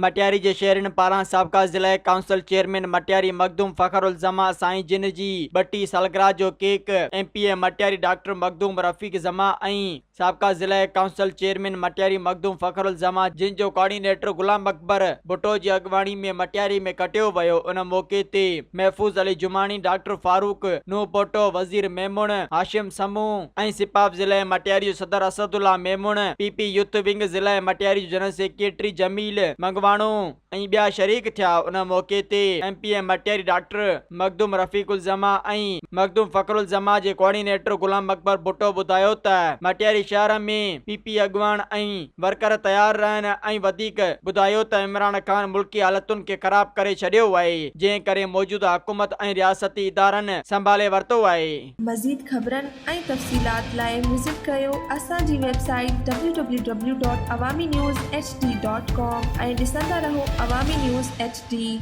مٽياري جي شهرين پاران سابقه ضلعي ڪائونسل چيئرمين مٽياري مخدوم فخر الزمان سائين جن جي 32 سالگرهه جو cake M P A Matiari doctor Makhdoom Rafiq Zaman ۽ سابقه ضلعي ڪائونسل چيئرمين مٽياري مخدوم فخر الزمان جن جو ڪوآرڊينيٽر غلام اڪبر ڀٽو جي اڳواڻي ۾ مٽياري ۾ ڪٽيو ويو ان موقعي تي محفوظ علي جماڻي، ڊاڪٽر فاروق نوح پوٽو، وزير ميمڻ، هاشم سمون ۽ سپاف ضلعي مٽياري جو صدر Asadullah Memon, P P youth wing ضلعي مٽياري جو جنرل سيڪريٽري جميل منگواڻو ۽ ٻيا شريڪ ٿيا. ان موقعي تي M P A Matiari doctor Makhdoom Rafiq Ulzaman ۽ Makhdoom Fakhar Ulzaman جي ڪوآرڊينيٽر غلام اڪبر ڀٽو ٻڌايو ته مٽياري شهر ۾ پي پي اڳواڻ ۽ ورڪر تيار رهن ۽ وڌيڪ ٻڌايو ته عمران خان ملڪي حالتن کي خراب ڪري ڇڏيو آهي جنهن ڪري موجوده حڪومت ۽ رياستي ادارن سنڀالي ورتو آهي. مزيد خبرن ۽ تفصيلات لاء وزٽ ڪريو اسان جي website W W W dot Awami news H D dot com ۽ ڏسندا رهو عوامي نيوز ايڇ ڊي.